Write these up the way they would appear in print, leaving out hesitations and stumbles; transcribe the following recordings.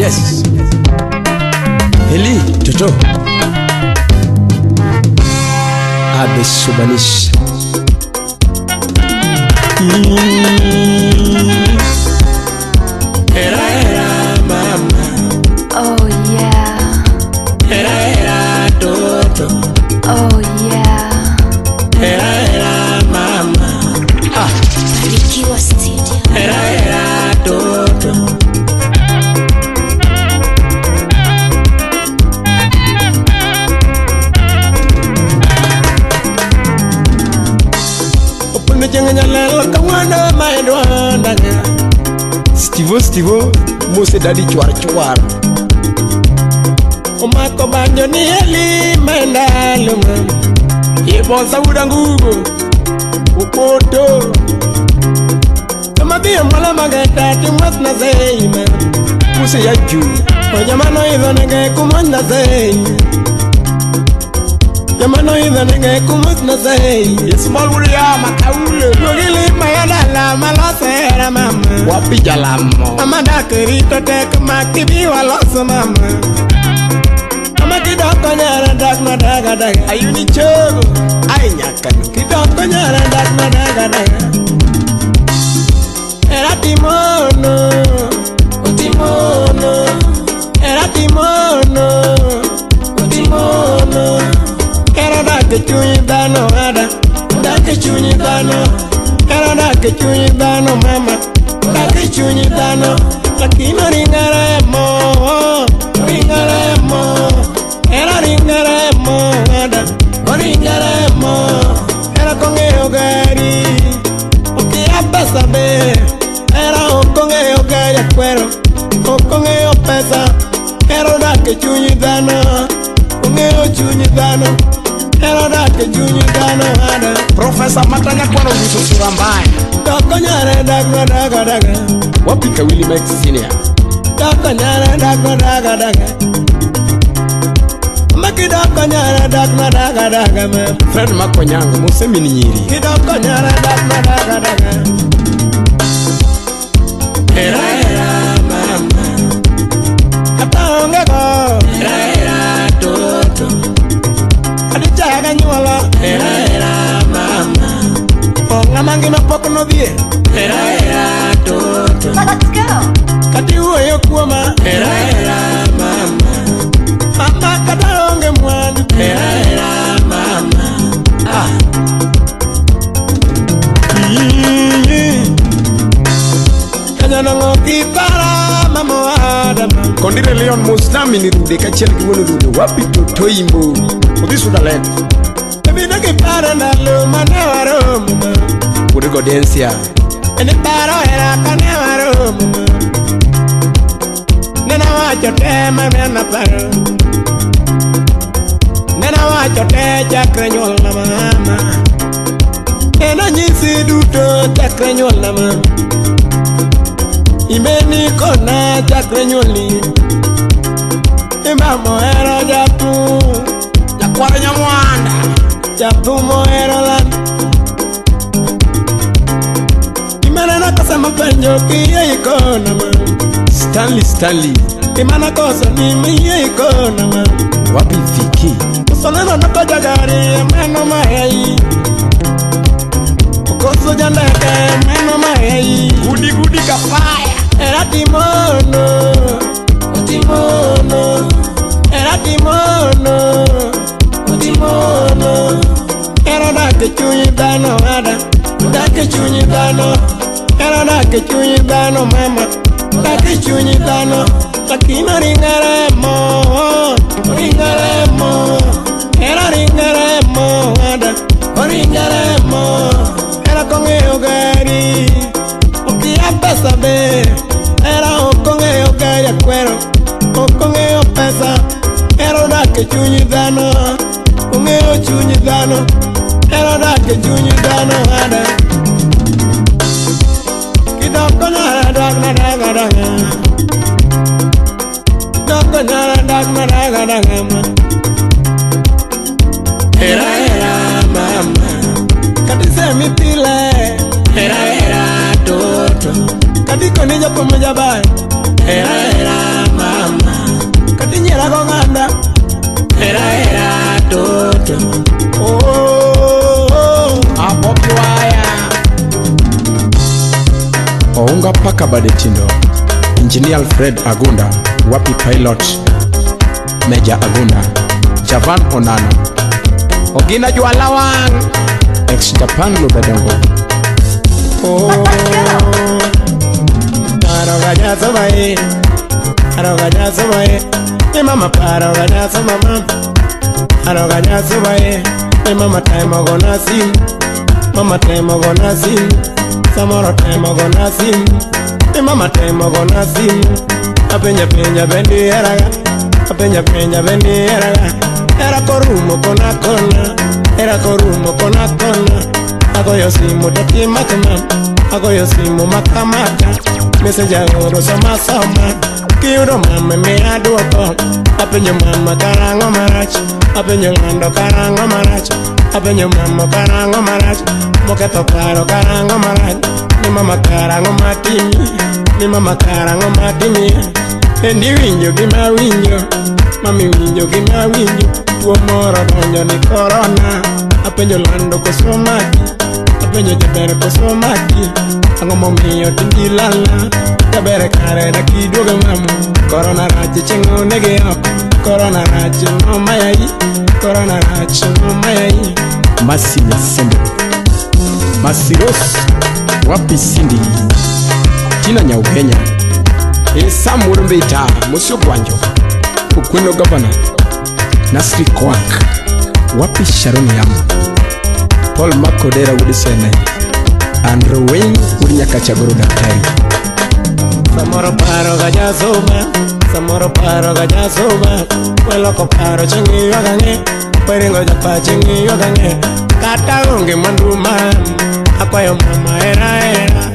Happiness. Eli Toto. Abe Subanis. Era era mama. Oh yeah. Era era toto. Oh yeah. Era era mama. Ah. Barikiwa Studio. Era era toto. Stivo Stivo Mose dadi chwar chwar. Omako banjo ni eli mandalo mama. Ibonsa udangugo upoto. Kamadhi mala mageta timas na zeima. Mose ya juu. Ojamano idhonege kumanda zei. Jamano idhonege kumanda zei. Small William akaule. Logili mayadala malosera mama. Wapi jalamo. Mama dakirito tek makibi waloso mama. Mama kidoko nyara dak madaga daga. Ayuni chogo. Ay nyakano. Kidoko nyara dak madaga daga. Era timono. Otimono. Era timono. Otimono. Era dake chunyi dhano ada. Dake chunyi dhano. Era dake chunyi dhano mama. Dake chunyi dhano. Lakini ringaremo. Ringaremo. Era ringaremo ada. Ringaremo. Era kong'eyo gari. Okia pesa be. Era okong'eyo gari akwero. Okong'eyo pesa. Era dake chunyi dhano. Ong'eyo chunyi dhano. Era dake chunyi dhano ada. Profesa Matanya kwano uso sura mbaya. Doko nyare dak madaga daga. Wapi Kawili Mike Senior. Doko nyare dak madaga daga. Maki doko nyare dak madaga daga ma. Fred Makonyango Mose min nyiri. Kidoko nyare dak madaga daga. Era era mama. Kata onge go. Era era toto. Adichaga nyuolo. Era era mama. Ng'ama ngima pok nodhie. Era era toto. Let's go. Kati wuoyo kuoma. Era era mama. Mama kata onge mwandu. Era era mama. Ah. Kanyanong'o kipara mama adama. Kondire Leon Mosnami ni rude kachiel gi wuon rude. Wapi Toto imbo. Odhi suda lek. Ebino kipara ndalo mane waromo ma. Wuod Godensia. En paro hera kane waromo ma. Nena wacho te mane naparo. Nena wacho te chakre nyuolna mama. Nena nyisi duto chakre nyuolna mama. Imeni kona chakre nyuolni. Imamo hero jathum. Jakwar Nyamwanda. Jathum ohero lan. Imaneno kosa mapenjo kiyie ikona ma. Stanley Stanley. Imana koso ni miyie ikona ma. Wapi Viki. Koso neno noko jagari meno mahei. Koso jandeke meno mahei. Gudi gudi kafaya. Era timono. Otimono. Era timono. Otimono. Era dake chunyi dhano ada. Dake chunyi dhano. Era dake chunyi dhano mama. Dake chunyi dhano. Lakini ringaremo. Ringaremo. Era ringaremo ada. Ringaremo. Era kong'eyo gari. Okia pesa be. Era okong'eyo gari akwero. Okong'eyo pesa. Era dake chunyi dhano. Ong'eyo chunyi dhano. Era dake chunyi dhano ada. Kidoko nyara dak madaga daga. Kidoko nyara dak madaga daga ma. Era era mama. Katise mipile. Era era toto. Katiko ni japo mjabae. Era era mama. Era goganda. Era era toto. Oh, apopi waya. Ounga paka bade tindo. Engineer Alfred Agunda, Wapi Pilot, Major Agunda, Javan Onano, Ogina Jwalawang, ex Japan Lubedongo. Oh, paro gañazo bae, paro gañazo bae, mi mama paro gañazo mama, paro gañazo bae, mi mama temo gonasim, mama temo gonasim, samoro temo gonasim. Mi mama temo gonasim, apeña peña bendi eraga, apeña peña bendi eraga, era korumo kona kona, era korumo kona kona, agoyo simu tati makama, agoyo simu makamaka, mese oro soma soma, kiudo mama me aduoko, apenyo mama karango marach, apenyo ngando karango marach, apenyo mama karango marach, moketho paro karango marach. Ni mama karango matimi, ni mama karango matimi. Endi winjo gima winjo, mami winjo gima winjo. Tuo moro donjo ni korona, apenjo lando koso maki, apenjo jaber koso maki. Ang'o momiyo tindi lala, jaber kare dakiduogo mama. Korona rach chieng' onege oko, korona rach nomayai, korona rach nomayai. Masi Nyasembe, Masiros, Wapi Cindy, Tina Nyaugenya, Sam Wurumbita, Musio Gwanjo, Ukweno Governor, Nasri Kwak, Wapi Sharon Yamo, Paul Makodera Wudisene, Andrew Wayne Wudinyakachagoro Daktari. Samoro paro ganyasoma, samoro paro ganyasoma, weloko paro chengi yogange, weringo japa chengi yogange, kata onge mwandu mam, akwayo mama era era,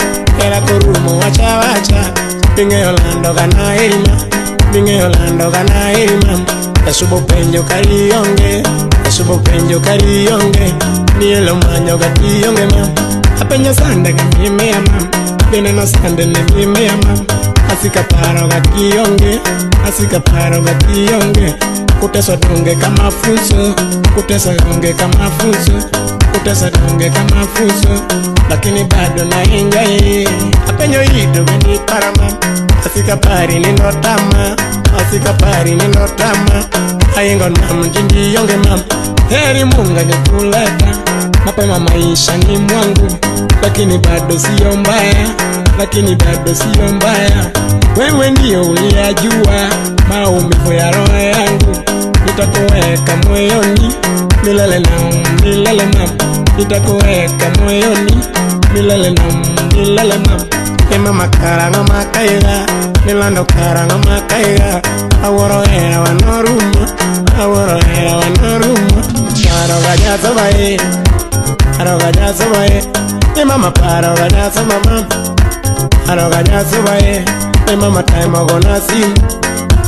era korumo wacha wacha, bing'eyo lando gana erima, bing'eyo lando gana erima, asubo penjo kari onge, asubo penjo kari onge, nielo manyo gati onge mam, apenjo sande ga mimea mam. Beneno sande ne mimea mam, asika paro ga kionge, asika paro ga kionge, kuteswa donge kama funzo, kuteswa donge kama funzo, kuteswa donge kama funzo, lakini bado na enjoy. Apenyo ido beni parama, asika pari ni notama, asika pari ni notama, ayengo mam jindi yonge mam, heri Mungu angekuleta mapema maisha ni mwangu, lakini bado sio mbaya, lakini bado sio mbaya. Wewe ndio uliyajua maumivu ya roho yangu, nitakuweka moyoni milele na milele mam, nitakuweka moyoni milele na milele mam. E mama karango makaiga, nilando karango makaiga, aworo era wanoruma, aworo era wanoruma. Paro gañazo bae, paro gañazo bae, mi mama paro gañazo mama, paro gañazo bae, mi mama temo gonasim,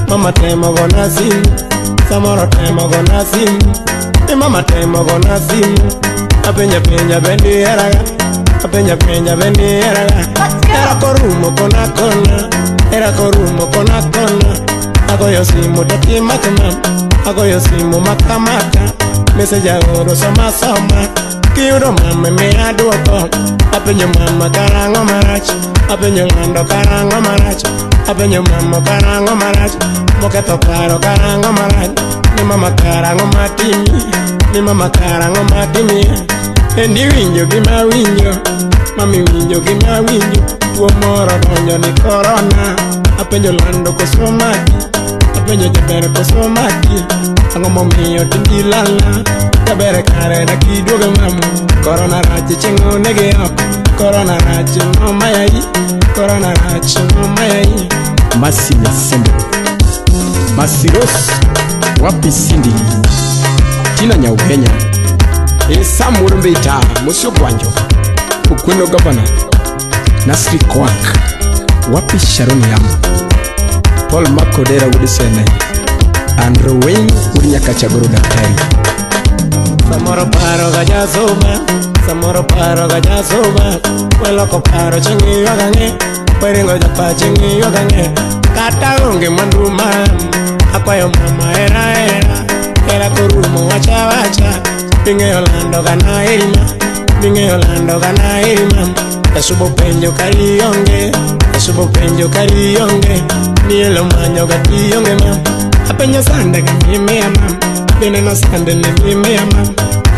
mama temo gonasim, samoro temo gonasim, mi mama temo gonasim, apeña peña bendi eraga, apeña peña bendi eraga, era korumo kona kona, era korumo kona kona, agoyo simu tati makama, agoyo simu makamaka, mese oro soma soma, kiudo mama me aduoko, apenjo mama karango marach, apenjo ng'ando karango marach, apenjo mama karango marach, moketho paro karango marach, ni mama karango matimi, ni mama karango matimi. Endi winjo gima winjo, mami winjo gima winjo, tuo moro donjo ni korona, apenjo lando koso maki, apenjo jaber koso maki, ang'o momiyo tindi lala, jaber kare dakiduogo mama, korona rach chieng' onege oko, korona rach nomayai, korona rach nomayai. Masi Nyasembe, Masiros, Wapi Cindy, Tina Nyaugenya, Sam Wurumbita, Musio Gwanjo, Ukweno Governor, Nasri Kwak, Wapi Sharon Yamo, Paul Makodera Wudisene, Andrew Wayne Wudinyakachagoro Daktari. Samoro paro ganyasoma, samoro paro ganyasoma, weloko paro chengi yogange, weringo japa chengi yogange, kata onge mwandu mam, Akwayo mama era era era korumo wacha wacha Bing'eyo lando gana erima Bing'eyo lando gana erima Asubo penjo kari onge Asubo penjo kari onge Nielo manyo gati onge mam Apenjo sande ga mimea mam Bineno sande ni mimea mam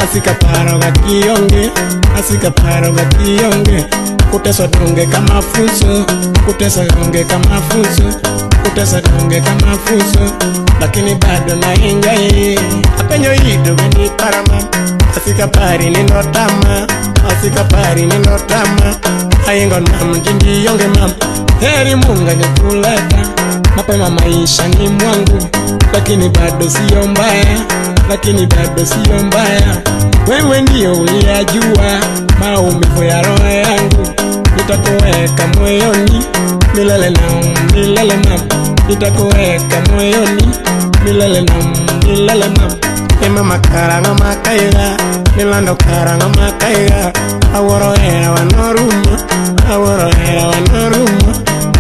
Asika paro gati onge Asika paro gati onge Kuteswa donge kama funzo Kuteswa donge kama funzo Kuteswa donge kama funzo Lakini bado na enjoy Apenjo ido bendi parama Asika pari nindo tama Asika pari nindo tama Ayengon mam jindi yonge mam Heri Mungu angekuleta mapema maisha ni mwangu Lakini bado sio mbaya Lakini bado sio mbaya Wewe ndio uliyajua maumivu ya roho yangu Nitakuweka moyoni milele na milele mam Nitakuweka moyoni milele na milele mam Ema makaranga makaiga Milando karanga makaiga Aworo era wanoruma Aworo era wanoruma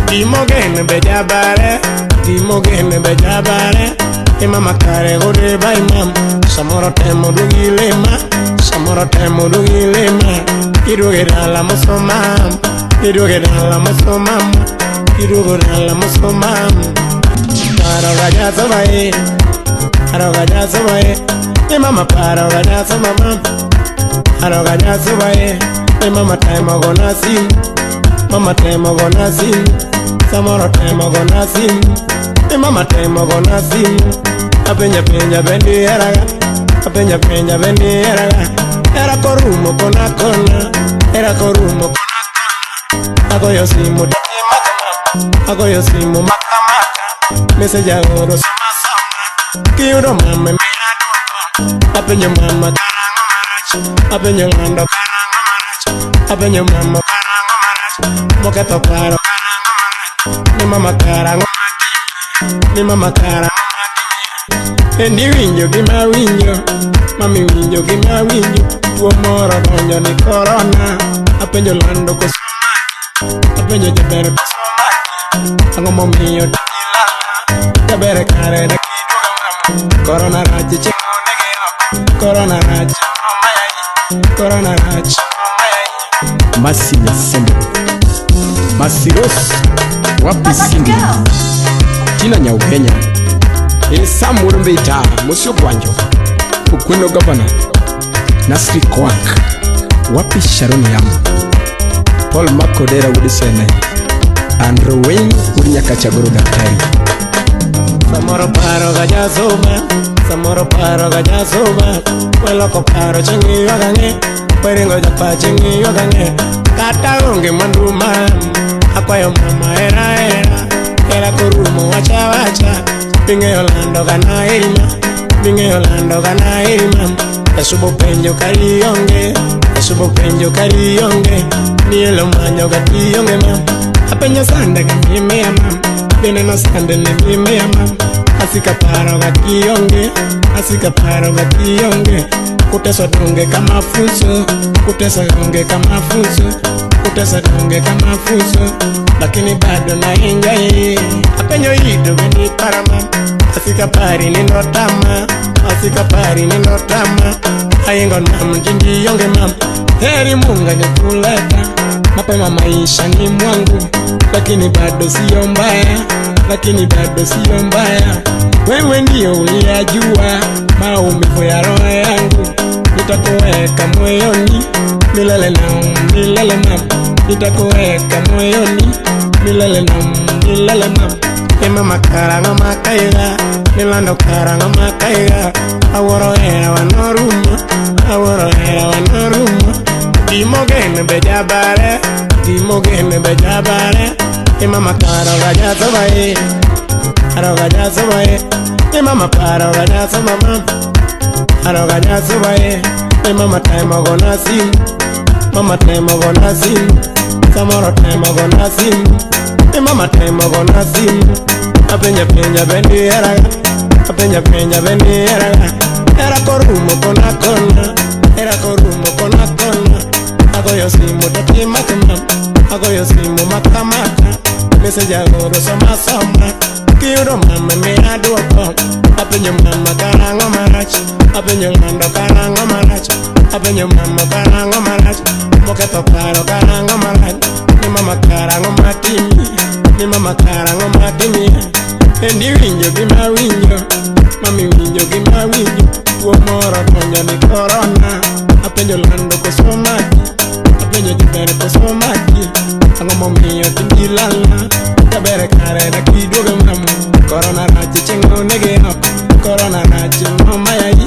Dimogene bejabare Dimogene bejabare Ema makare gode bai mam Samoro temo dugilema Samoro temo dugilema Iruge dala musomam Iruge dala musomam Iruge dala musomam Paro gajazo bai Paro gajazo bai E mama paro gajazo mama Paro gajazo bai E mama temo gona sim Mama temo gona sim Samoro temo gona sim E mama temo gona sim Apenja penja bendi eraga Apenja penja bendi eraga Era korumo kona kona Era korumo kona kona Agoyo simu Agoyo simu maka maka Message agoro soma soma Kiudo mama mira duoko Apenjo mama karango marach Apenjo lando karango marach Apenjo mama karango marach Moketho paro karango marach Ni mama karango makimi Ni mama karango makimi Endi winjo gima winjo Mami winjo gima winjo Tuo moro donjo ni korona Apenjo lando koso maki Apenjo jaber koso maki Ang'o momiyo tikilala Jaber kare dakiduoga mama Korona rach chieng' onege oko Korona rach omayayi Korona rach omayayi Masi Nyasembe Masiros Wapi Cindy Tina Nyaugenya Sam Wuod Mosio Gwanjo Okweno Governor Nasri Kwak Wapi Sharon Yamo Paul Makodera Wuod Sene Andrew Wayne Wuod Nyakachagoro Daktari Samoro paro gajazoba Samoro paro gajazoba Weloko paro chieng' ywagang'e Weringo japa chieng' ywagang'e Kata onge mwandu mam Akwayo mama era era Era korumo wacha wacha Bing'eyo lando gana erima Bing'eyo lando gana erima Asubo penjo kari onge Asubo penjo kari onge Nielo manyo gati onge mam Apenjo sande ga mimea mam Bineno sande ni mimea mam Asika paro gati onge Asika paro gati onge Kuteswa donge kama funzo Kuteswa donge kama funzo Kuteswa donge kama funzo Lakini bado na enjoy Apenjo ido bendi parama Asika pari nindo tama Asika pari nindo tama Ayengon mam jindi yonge mam Heri Mungu angekuleta mapema maisha ni mwangu Lakini bado sio mbaya Lakini bado sio mbaya Wewe ndio uliyajua maumivu ya roho yangu Nitakuweka moyoni milele na milele mam Nitakuweka moyoni milele na milele mam Ema makaranga makaiga Milando karanga makaiga Aworo era wanoruma Aworo era wanoruma Dimogene bejabare Dimogene bejabare Ema makaro gajazo bae Aro gajazo bae Ema maparo gajazo mama Aro gajazo bae Ema temo gona sim Mama temo gona sim Samoro temo gona sim Mama temo gona sim Apenja penja bendi eraga Apenja penja bendi eraga Era korumo kona kona Era korumo kona kona Agoyo simu tati makama Agoyo simu maka maka Message agoro soma soma. Kiyudo mama miya duoko. Apenjo mama karang'o marach. Apenjo lando karang'o marach. Apenjo mama karang'o marach. Moketho paro karang'o marach. Ni mama karang'o matimi. Ni mama karang'o matimi. Endi winjo gima winjo. Mami winjo gima winjo. Tuo moro donjo ni korona. Apenjo lando koso maki. Apenjo jaber koso maki. Ang'o momiyo tindi lalna. Jaber kare dakiduogo mama. Korona rach chieng' onege oko. Korona rach mama yayi.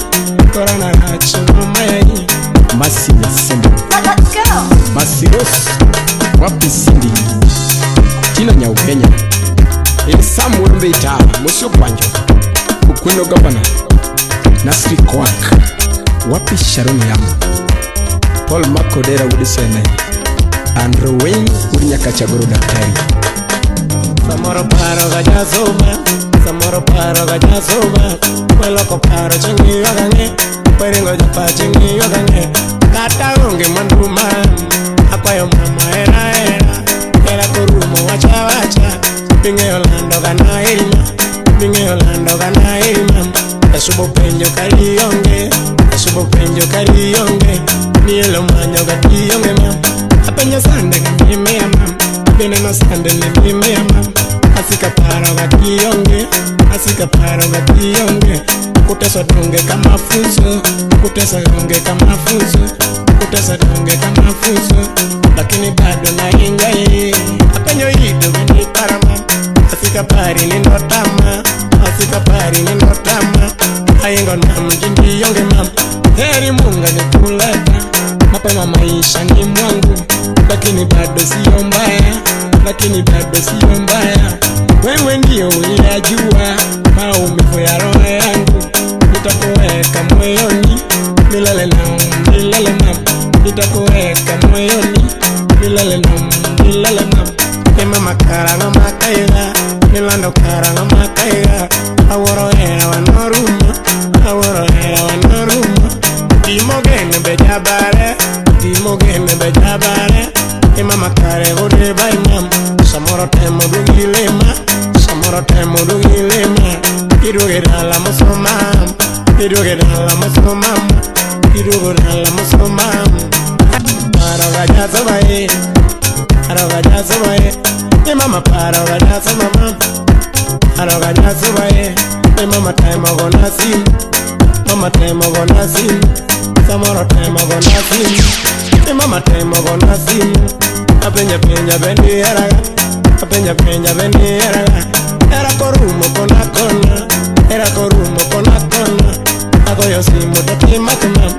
Korona rach mama yayi. Masi Nyasembo. Let's go. Masiros wapi Cindy Tina Nyaukenya Sam Wuod Mbita Mosio Kwanjo Okweno Gavana Nasri Kwak wapi Sharon Yamo Paul Makodera wuod Sene Andrew Wayne wuod Nyakachagoro Daktari. Samoro paro ga jasoma. Samoro paro ga jasoma. Weloko paro ching'iyo gang'e. Weringo japachi ng'iyo gang'e. Kata onge mwandu mam. Akwayo mama hera hera. Hera korumo wacha wacha. Bing'eyo lando ga naheri ma. Bing'eyo lando ga naheri mam. Asubo penjo karionge. Asubo penjo karionge. Nielo manyo ga tionge mam. Apenjo sande ga mimiya mam. Bineno sande ni mimiya mam. Asika paro ga kionge. Asika paro ga kionge. Kuteswa donge kama funzo. Kuteswa donge kama funzo. Kuteswa donge kama funzo. Lakini bado na enjoy. Apenjo ido bende parama. Asika pari ni ndotama. Asika pari ni ndotama. Ayengo nam jindi yonge mam. Heri Mungu nikuleta mapema maisha ni mwangu. Lakini bado sio mbaya. Lakini bado sio mbaya. Wewe ndio unayejua maumivu ya roho yangu. Nitakuweka moyoni milele na milele mam. Nitakuweka moyoni milele na milele mam. Ni mama karang'o makaiga. Nilando karang'o makaiga. Awuoro hera wanorumo. Awuoro hera wanorumo. Dimogene be jabare. Dimogene be jabare. Ni mama kare gode bai mam. Samoro temo duogi lema. Samoro temo duogi lema. Iduoge dala moso mam. Iduoge dala moso mam. Iduogo dala moso mam. Paro ga jaso bae. Paro ga jaso bae. Ni mama paro ga jaso mama. Paro ga jaso bae. Ni mama temo gona sim. Mama temo gona sim. Samoro temo gona sim. Ni mama temo gona sim. Apenja penja bendi eraga. Apenja penja bendi eraga. Era korumo kona kona. Era korumo kona kona. Agoyo simu toti makama.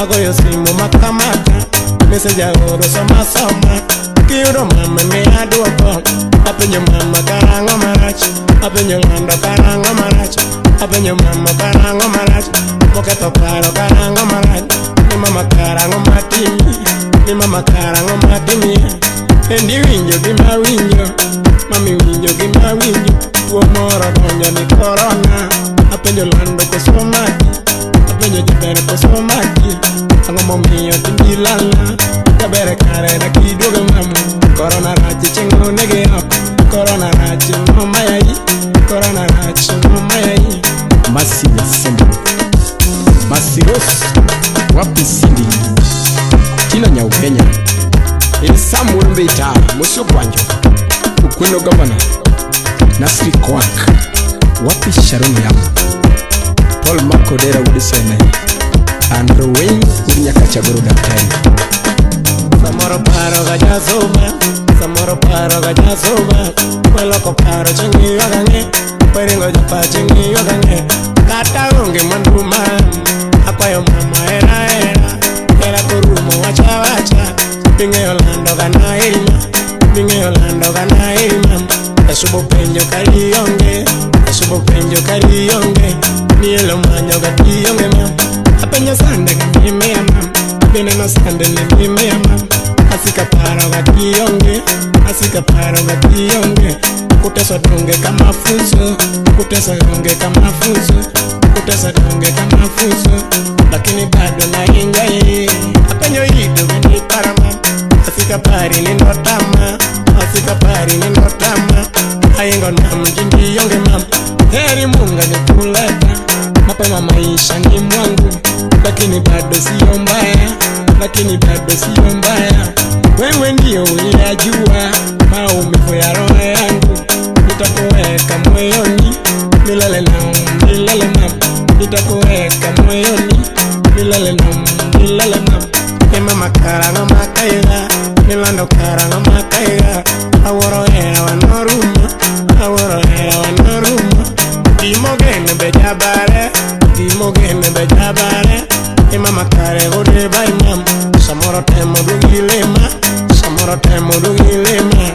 Agoyo simu maka maka. Message aoro soma soma. Kiyudo mama miya duoko. Apenjo mama karang'o marach. Apenjo lando karang'o marach. Apenjo mama karang'o marach. Moketho paro karang'o marach. Ni mama karang'o matimi. Ni mama karang'o matimi. Endi winjo gima winjo. Mami winjo gima winjo. Tuo moro donjo ni korona. Apenjo lando koso maki. Apenjo jaber koso maki. Ang'o momiyo tindi lalna. Jaber kare dakiduogo mama. Korona rach chieng' onege oko. Korona rach mama yayi. Korona rach mama yayi. Masi Nyasembo Masiros wapi Cindy Tina Nyaukenya Sam Wuod Mbita Mosio Kwanjo Okweno Gavana Nasri Kwak wapi Sharon Yamo Paul Makodera wuod Sene Andrew Wayne wuod Nyakachagoro Daktari. Samoro paro ga jasoma. Samoro paro ga jasoma. Weloko paro ching'iyo gang'e. Weringo japachi ng'iyo gang'e. Kata onge mwandu mam. Akwayo mama hera hera. Hera korumo wacha wacha. Bing'eyo lando ga naheri ma. Bing'eyo lando ga naheri mam. Asubo penjo karionge. Asubo penjo karionge. Nielo manyo ga tionge mam. Apenjo sande ga mimiya mam. Bineno sande ni mimiya mam. Asika paro ga kionge. Asika paro ga kionge. Kuteswa donge kama funzo. Kuteswa donge kama funzo. Kuteswa donge kama funzo. Lakini bado na enjoy. Apenjo ido bende parama. Asika pari ni ndotama. Asika pari ni ndotama. Ayengo nam jindi yonge mam. lakini bado sio mbaya, lakini bado sio mbaya. Wewe ndio uyajua maumivu ya roho yangu, nitakuweka moyoni milele na milele mama, nitakuweka moyoni milele na milele mama. E mama karanga makaiga, nilando karanga makaiga, aworo era wanoruma, aworo era wanoruma. Dimogene bejabare, dimogene bejabare, e mama kare gode bai mam, samoro temo dugilema, samoro temo dugilema,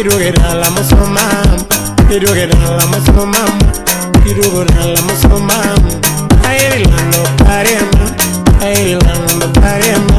iduge dala musomam, iduge dala musomam, iduge dala musomam. Airi lando parema, airi lando parema.